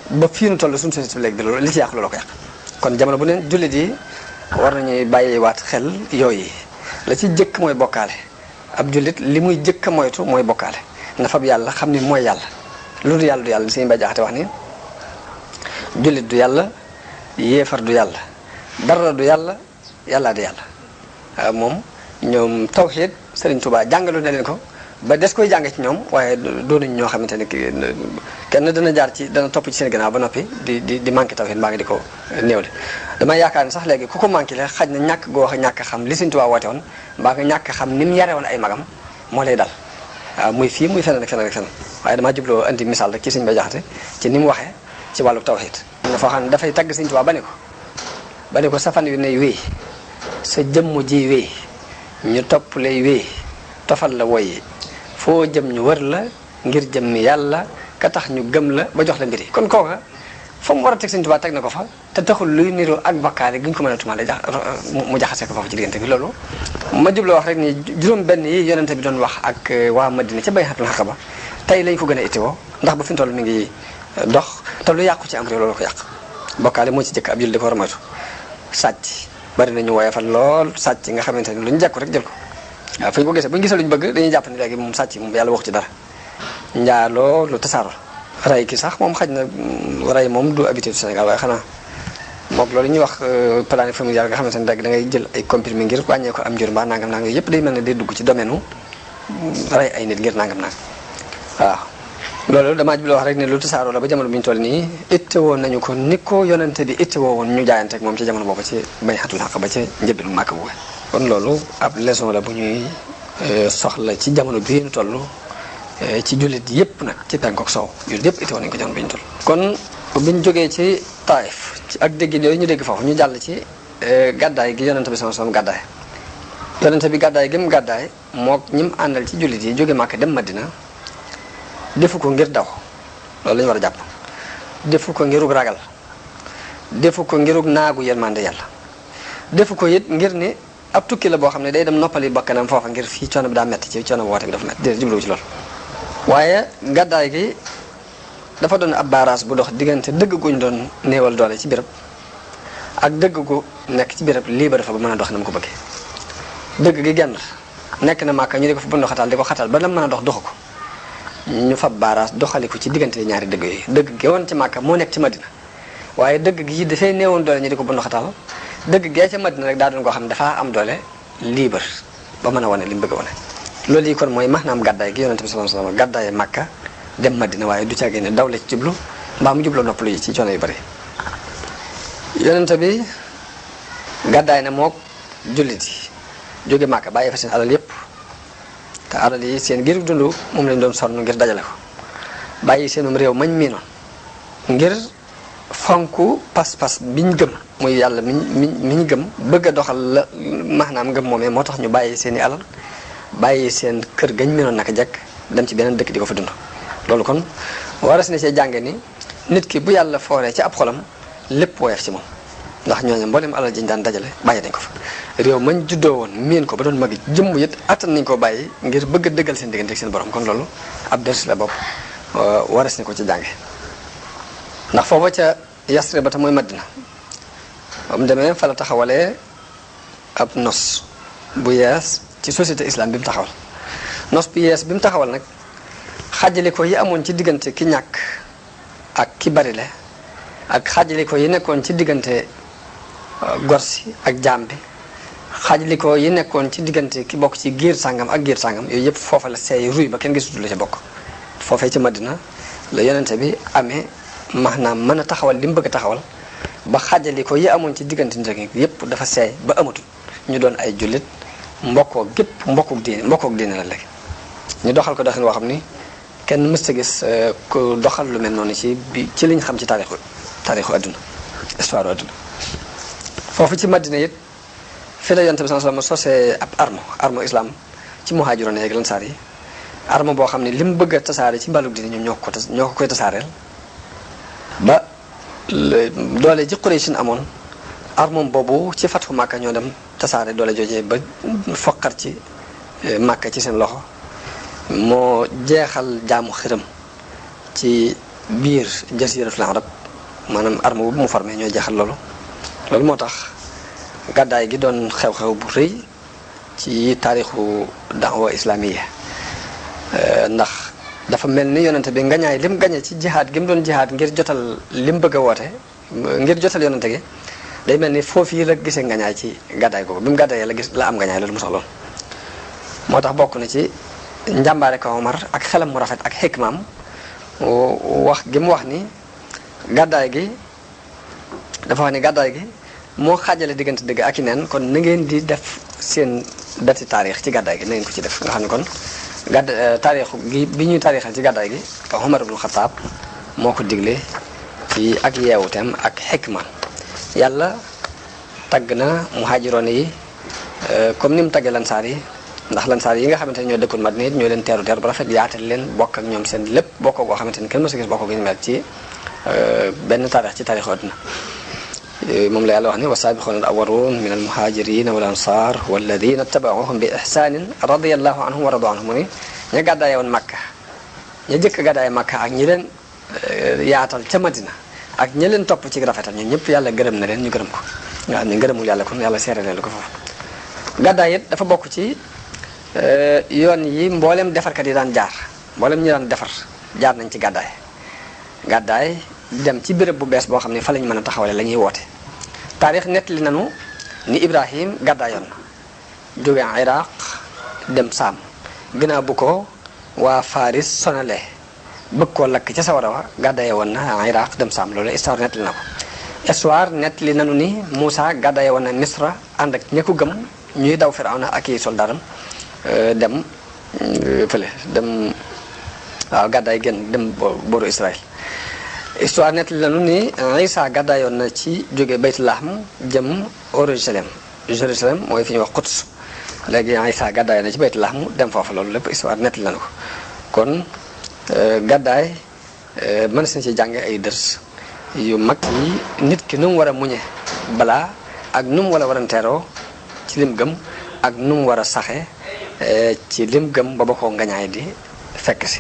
ba fii nu toll suñu société bi léegi loolu li ci yàq loolu ko yàq kon jamono bu neen jullit yi war nañuy bàyyiwaat xel yooyu la ci jëkk mooy bokkaale ab jullit li muy jëkk a moytu mooy bokkaale na fab yàlla xam ni mooy yàlla lu du yàlla du yàlla Sëñ Bay Jaxate wax ni jullit du yàlla yéefar du yàlla dara du yàlla yàllaa di yàlla moom ñoom tawxiid Sëriñ Tuubaa jàngalu na leen ko ba des koy jàng ci ñoom waaye doonuñ ñoo xamante ne kenn dana topp ci seen gannaaw ba noppi di manqué tawxiid mbaa ngi di ko néewle damay yaakaar ni sax léegi ku ko manqué le xaj na ñàkk goo wax ñàkk xam li Sëriñ Tuubaa woote woon mbaa nga ñàkk xam ni mu yare woon ay magam moo lay dal waaw muy fii muy feneen ak feneen ak feneen waaye damaa jubloo indi misaal rek ci Sëriñ Bay Jaxate ci ni mu waxee ci wàllu tawxiid na foo xam ne dafay tagg Sëriñ Tuubaa ba ne ko sa fan yu ne wéy sa jëmm ji wéy ñu topp lay wéy tofal la woy foo jëm ñu wër la ngir jëmmi yàlla ka tax ñu gëm la ba jox la mbiri kon kooka fa mu war a teg Sëriñ Tuubaa teg na ko fa te taxul luy niru ak bakkaale gi ñu ko mën a tumaale mu jaxase ko foofu ci diggante bi loolu ma jubloo wax rek ni juróom benn yi yonente bi doon wax ak waa Madina ca bay'atul Aqaba tey lañ ko gën a ittiwoo ndax ba fi mu toll mi ngi dox te lu yàqu ci am réew loolu ko yàq bokkaale moo ci jëkk ab jullit dafa war a moytu sàcc bari nañu woyofal lool sàcc nga xamante ni lu ñu jàkku rek jël ko waaw fu ñu ko gisee bu ñu gisee lu ñu bëgg dañuy jàpp ni léegi moom sàcc moom yàlla waxu ci dara njaaloo lu tasaaroo ray ki sax moom xaj na ray moom du habitude du Sénégal waaye xanaa moom loolu ñuy wax planning familial nga xamante ni da ngay jël ay comprimé ngir wàññee ko am njur mbaa nangam nangam yëpp day mel ne day dugg ci domaine u ray ay nit ngir nangam nangam waaw loolu damaa jublu wax rek ne lu tasaaroo la ba jamono bi ñu toll nii ittewoo nañu ko ni ko yonente bi ittewoo woon ñu jaayanteeg moom ci jamono boobu ci bay'atul aqaba ci njëbbilu Màkka bu kon loolu ab leçon la bu ñuy soxla ci jamono bii ñu toll ci jullit yëpp nag ci penk ak soow jullit yëpp ittewoo nañu ko jamono bi ñu toll. kon biñ jógee ci Taif ci ak déggin yooyu ñu dégg foofu ñu jàll ci gàddaay gi yonente bi sallallahu alayhi wasallam gàddaay yonente bi gàddaay gi mu gàddaay mook ñi mu àndal ci jullit yi jóge Màkka dem Madina defu ko ngir daw loolu la ñu war a jàpp defu ko ngirug ragal defu ko ngirug naagu yërmande yàlla defu ko it ngir ni ab tukki la boo xam ne day dem noppali bakkanam foofa ngir fii coono bi daa metti ci coono bi woote bi dafa metti déedéet jubluwu ci loolu waaye gàddaay gi dafa doon ab baaraas bu dox diggante dëgg guñ doon néewal doole ci béréb ak dëgg gu nekk ci béréb lii ba dafa ba mën a dox na mu ko bëggee dëgg gi genn nekk na Màkka ñu di ko fa bundu xatal di ko xatal ba la mën a dox doxu ko ñu fab baaraas doxali ko ci diggante ñaari dëgg yooyu dëgg gi woon ci Màkka moo nekk ci Madina waaye dëgg gi dafay néewoon doole ñu di ko bundu xatal dëgg gee ca Madina rek daa doon koo xam ne dafaa am doole libre ba mën a wane li mu bëgg a wane loolu yi kon mooy maanaam gàddaay gi yonente bi sallallahu alayhi wasallam gàddaaye Màkka dem Madina waaye du caagee ne daw la ci jublu mbaa mu jubloo noppalu yi ci coono yu bari yonente bi gàddaay na mook jullit yi jóge Màkka bàyyi fa seen alal yépp te alal yi seen ngir dund moom lañ doon sonn ngir dajale ko bàyyi seenum réew mañ miinoon ngir fonku pas-pas biñ gëm muy yàlla miñ gëm bëgg a doxal la maanaam ngëm moomee moo tax ñu bàyyi seeni alal bàyyi seen kër gañ miinoon naka jekk dem ci beneen dëkk di ko fa dund loolu kon waras na see jànge ni nit ki bu yàlla fooree ci ab xolam lépp woyof ci moom ndax ñooñu mboolem alal ji ñu daan dajale bàyyi nañ ko fa réew mañ juddoo woon miin ko ba doon magi jëmm it attan nañ koo bàyyi ngir bëgg a dëggal seen diggante ak seen borom kon loolu ab ders la bopp waras na ko ci jànge ndax foofa ca Yasrib ba ta mooy Madina ba mu demee fa la taxawalee ab nos bu yees ci société islam bi mu taxawal nos bu yees bi mu taxawal nag xaajale ko yi amoon ci diggante ki ñàkk ak ki barile ak xaajale ko yi nekkoon ci diggante gorsi ak jaam bi xaajale ko yi nekkoon ci diggante ki bokk ci giir sàngam ak giir sàngam yooyu yëpp foofa la seey ruy ba kenn gisutul la ca bokk foofee ci Madina la yonente bi amee maanaam mën a taxawal li mu bëgg a taxawal ba xaajale ko yi amoon ci diggante nit ak yëpp dafa seey ba amatul ñu doon ay jullit mbokkoo gépp mbokkook diine la léegi ñu doxal ko doxin woo xam ni kenn mësta gis ku doxal lu mel noonu ci liñ xam ci taarixu adduna histoire adduna foofu ci Madina it fi la yonent bi sallallahu alayhi wasallam sosee ab arme islam ci muhaajiroon ak lansaar yi arme boo xam ne li mu bëgg a tasaare ci mbalug diine ñoom ñoo ko koy tasaareel ba doole ji Quraysh amoon arme boobu ci fatfu Màkka ñoo dem tasaare doole joojee ba foqar ci Màkka ci seen loxo moo jeexal jaamu xiram ci biir jasiratul arab maanaam arme boobu mu formé ñoo jeexal loolu moo tax gàddaay gi doon xew-xew bu rëy ci taarixu da'wa islamiya ndax dafa mel ni yonente bi ngañaay lim gañe ci jihaad gi mu doon jihaad ngir jotal lim bëgg a woote ngir jotal yonente gi day mel ni foofu yi la gisee ngañaay ci gàddaay googu bi mu gàddaayee la am ngañaay loolu mu soxloon moo tax bokk na ci njàmbaare ko Omar ak xelam mu rafet ak xikmaam wax gi mu wax ni gàddaay gi dafa wax ni gàddaay gi moo xaajale diggante dëgg ak i neen kon na ngeen di def seen dati taarix ci gàddaay gi na ngeen ko ci def nga xam ne kon taarixu gi bi ñuy taarixal ci gàddaay gi Omar ibn Khattab moo ko digle ci ak yeewuteem ak xikma yàlla tagg na muhaajiroon yi comme ni mu taggee lansaar yi ndax lansaar yi nga xamante ne ñoo dëkkoon Madina it ñoo leen teeru bu rafet yaatal leen bokk ak ñoom seen lépp bokk goo xamante ni kenn mësu gis bokk gi ñu mel ci benn taarix ci taarixu àdduna moom la yàlla wax ni wasaabiquuna al-awwaluuna min al-muhaajiriina wal ansaar walladina tabauhum bi ihsaanin radiyallahu anhum wa radu anhum mu ni ña gàddaaye woon Makka ña jëkk gàddaaye Makka ak ñi leen yaatal ca Madina ak ñi leen topp ci rafetal ñun ñëpp yàlla gërëm na leen ñu gërëm ko nga xam ne ngërëmul yàlla kon yàlla seere leen ko foofu. gàddaay it dafa bokk ci yoon yi mboolem defarkat yi daan jaar mboolem ñi daan defar jaar nañ ci gàddaay. gàddaay dem ci béréb bu bees boo xam ne fa lañ mën a taxawale la ñuy woote. taarix nettali nanu ni Ibrahim gàddaayoon na jóge Iraq dem Saam ginnaaw bu ko waa Faris sonalee bëgg koo lakk ca sawara wa gàddaaye woon na Iraq dem Saam loolu histoire nettali na ko. histoire nettali nanu ni Moussa gàddaaye woon na Misra ànd ak ña ko gëm ñuy daw Firawna ak i soldaaram dem fële dem waaw gàddaay génn dem booru Israël. histoire nettali nanu ni Isa gàddaayoon na ci jóge Baytulahm jëm Jérusalem mooy fi ñuy wax Quds léegi Isa gàddaayoon na ci Baytulahm dem foofu loolu lépp histoire nettali nanu ko kon gàddaay mën nañ ci jànge ay dërs yu mag yi nit ki nu mu war a muñe balaa ak nu mu war a waranteeroo ci lim gëm ak nu mu war a saxe ci lim gëm ba ko ngañaay di fekk si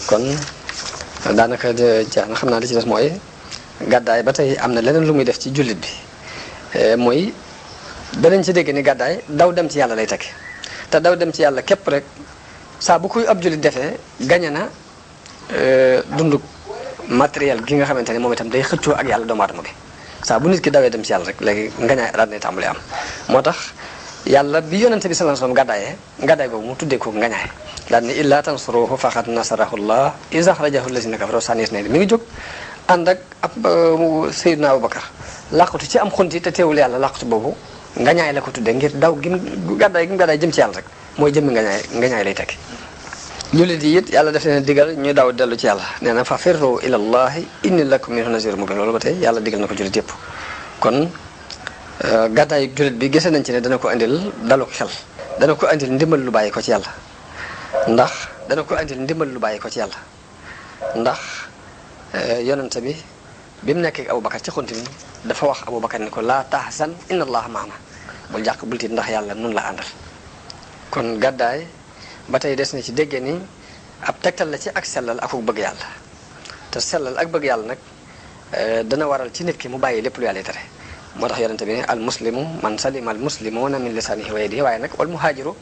kon daanaka jeex na xam naa li ci des mooy gàddaay ba tey am na leneen lu muy def ci jullit bi mooy danañ ci dégg ni gàddaay daw dem ci yàlla lay tekki te daw dem ci yàlla képp rek saa bu koy ab jullit defee gañe na dundu matériel gi nga xamante ne moom itam day xëccoo ak yàlla doomu aadama bi saa bu nit ki dawee dem ci yàlla rek léegi ngañaay daal nay tàmbali am moo tax yàlla bi yonente bi sallallahu alayhi wasallam gàddaay boobu mu tuddee ko ngañaay daal ni illa tansuruhu faqad nasarahullah iz akhrajahu allazina kafaru sanis ne mi ngi jóg ànd ak ab Seydina Abubakar làqatu ci am xunti te teewul yàlla làqatu boobu ngañaay la ko tuddee ngir daw gim gàddaay jëm ci yàlla rek mooy jëmmi ngañaay lay tekki jullit yi it yàlla def leen digal ñu daw dellu ci yàlla nee na fa firru ila allahi inni lakum minhu nazirun mubin loolu ba tey yàlla digal na ko jullit yëpp kon gàddaayu jullit bi gise nañ ci ne dana ko andil dalu xel dana ko andil ndimbal lu bàyyi ko ci yàlla ndax yonente bi mu nekkee Abubakar ci xunti mi dafa wax Abubakar ni ko laa tahzan inna allaha maana bul jàq bul tiit ndax yàlla nun la àndal kon gàddaay ba tey des na ci déggee ni ab tegtal la ci ak sellal ak bëgg yàlla te sellal ak bëgg yàlla nag dana waral ci nit ki mu bàyyi lépp lu yàlla tere moo tax yonente bi ne al muslimu man salima al muslimuna min lisanihi wa yadihi waaye nag wal muhaajiru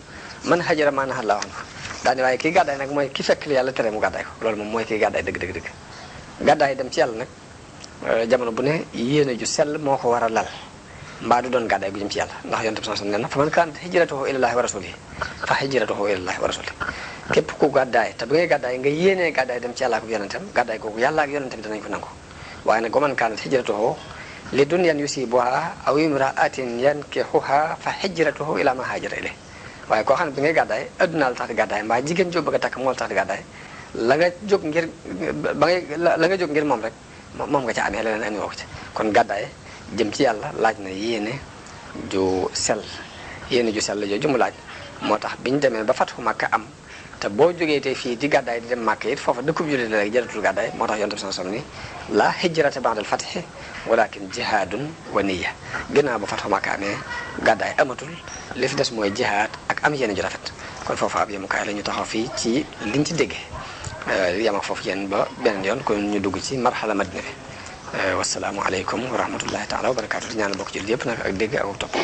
man hajara ma nahaa Allahu anhu daani waaye kii gàddaay nag mooy ki fekk li yàlla tere mu gàddaay ko loolu moom mooy kii gàddaay dëgg gàddaay dem ci yàlla nag jamono bu ne yéene ju sell moo ko war a lal mbaa du doon gàddaay gu jëm ci yàlla ndax yonente bi sallallahu alayhi wasallam nee na fa man kaanat hijratuhu ilallahi wa rasulihi fa hijratuhu ilallahi wa rasulihi képp ku gàddaay te bu ngay gàddaay nga yéenee gàddaay dem ci yàlla ak yonentam gàddaay googu yàlla ak yonentam danañ ko nangu waaye nag wa man kaanat hijratuhu li dunyan yusibuha aw imra'atin yankihuha fa hijratuhu ila ma hajara ilayhi waaye koo xam ne bi ngay gàddaay adduna la tax di gàddaay mbaa jigéen joo bëgg a takk moo la tax di gàddaay la nga jóg ngir moom rek moom nga ca amee leneen andi woo ko ci kon gàddaay jëm ci yàlla laaj na yéene ju sell jooju mu laaj moo tax biñu demee ba Fathu Makka am te boo jógee tey fii di gàddaay di dem Makka it foofa dëkkub jullit la rek jaratul gàddaay moo tax yonent bi sallallahu alayhi wasallam ni la hijrata ba'dal fathi walakin jihaadun wa niyya ginnaaw ba Fathu Makka amee gàddaay amatul li fi des mooy jihaad ak am yéene ju rafet kon foofa ab yemukaay la ñu taxaw fii ci liñ ci déggee yam ak foofu yéen ba beneen yoon kon ñu dugg ci marxala madina bi wasalaamu aleykum wa rahmatullahi taala wa barakatu di ñaan bokk ci yëpp nag ak dégg ak topp